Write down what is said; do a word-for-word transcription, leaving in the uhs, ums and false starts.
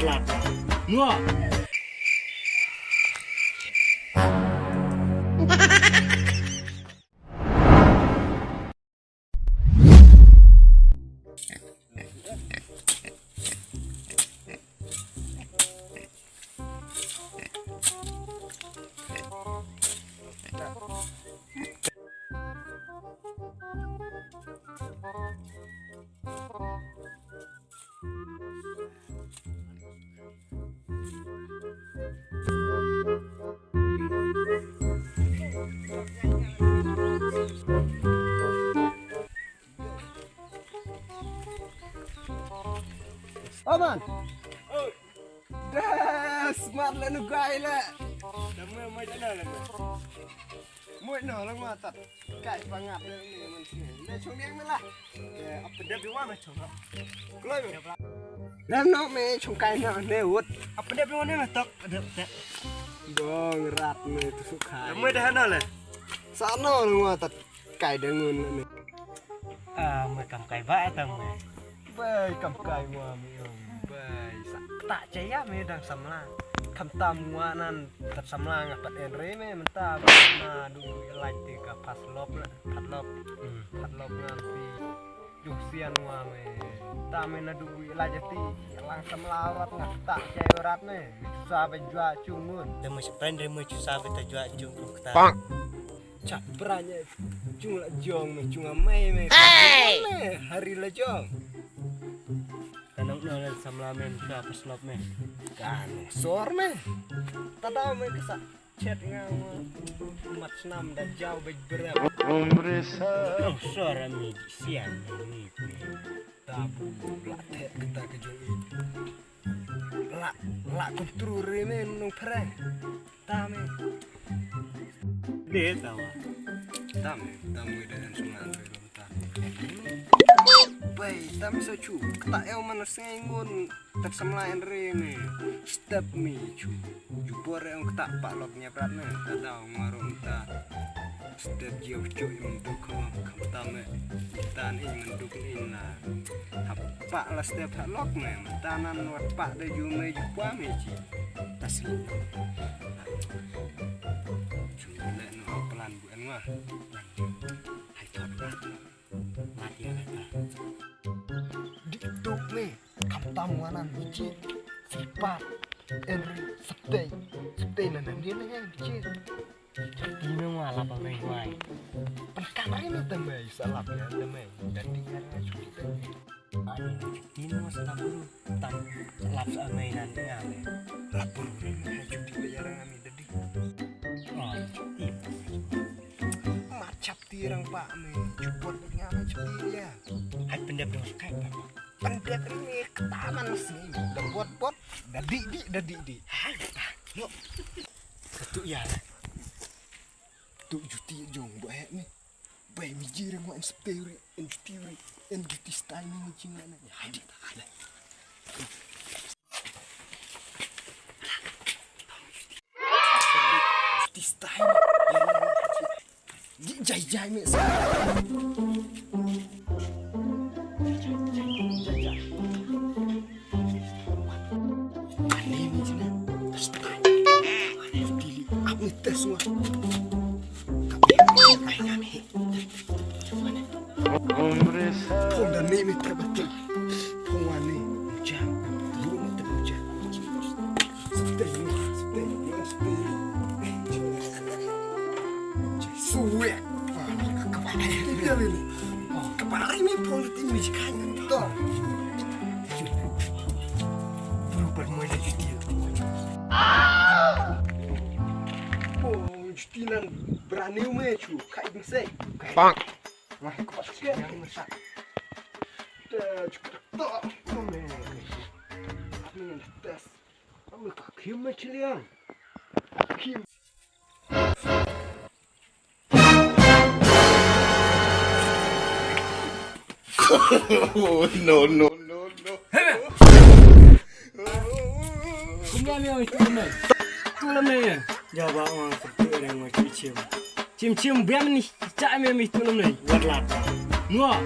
Lat. Nua. Oman. Des, mat le nu gai le. Dame mai dana le. Muid noh lang ma tat. Kai pangap de ni man sini. Le chong niang me lah. Apa dia biwa me chong. Kloi me. Lam no me chong kai no ne wut. Apa dia biwa ne me tok. Ada tak. Bong rat me tu sukai. Dame dah no le. Sa no lang ma tat. Kai de ngun ne. Ah, me kam kai ba tang me. Bai kam kai wa me ong. Bai sa ta che ya me dang samla. Kam tam wa nan tat samla nga pat en re me mynta na du lai ti ka pas lop la pat lop. Hmm. Pat lop ngan ti. Ju sian wa me. Ta me na du lai ti. Lang samla rat nga ta che rat me. Sa be jua chungun. De me sepren de me chu sa be ta jua chung ku kta. Chap branya. Chung la jong me, chung amai me. Hey! Me, hari la jong. Kanang no la samla me, ka paslop me. Kanang sor me. Tada me kesa chet nga me. Mat snam da jaw bej berap. Kanang sor me, sian me. Tabu la te kita ke jong i. La, la kontrol re me nung pere. Tame. De tawa. Tame, tame de en sungan re lo ta. Bai, tame so chu. Ta eu man sngai ngun. Tat samla en re me. Step me chu. Ju bor eu ta pa lok nya prat me. Ta dau ngaro ta. Step jiu cuk im duk ko kam tame. Tan in men duk in la. Hap pa la step ha lok me. Tanan wat pa de ju me ju pa me ji. Tas ni. Chu le no plan bu en wa. Hai thot ba. Mati ya kata. Dik tuk me. Kam tam wa nan biji. Sipat. Enri. Septei. Septei nan nan dia ne biji. Septei me wa lap amai wai. Pen kam ri me temai. Salap ya temai. Dan dia na septei. Ani septei me wa salap dulu. Tam lap sa amai nan ngam. Lap dulu me. Hai septei bayar ngam dadi. Oh, septei. Ma chap ti rang pa me. Chupot ngam septei ya. Hai pendep dong kai pa. Pendek ni ketaman sini. Dah buat-buat. Dah dik-dik, dah dik-dik. Hai, dah. Yuk. Satu ya. Tu juti jong buat ni. Bai miji ring wa en septei uri, en juti uri, en juti style ni miji ngana. Ya, hai, dah. Juti style. Jai jai me. Ani me jina. Style. Ani dili. Aku tes semua. Kami kami. Phone da ni mi te betul. Phone wa ni. Uja. Lu mi te uja. Stay ni, stay ni, stay ni. Suwe. Kepala ni. Kepala ni phone ti mi jikan to. Bulu bermula jadi. Oh, juti nan berani ume chu. Kai bing sei. Bang. Wah, kau siang masak. Dah cukup tak. Amin. Amin. Tes. Amin, kau kim macam liang. Kim. No, no, no, no. Hey, man. Kumne me oi tu me. Tu la me. Ja ba ma tu re ma chi chim. Chim chim biam ni cha me mi tu la me. Wat la. Nua.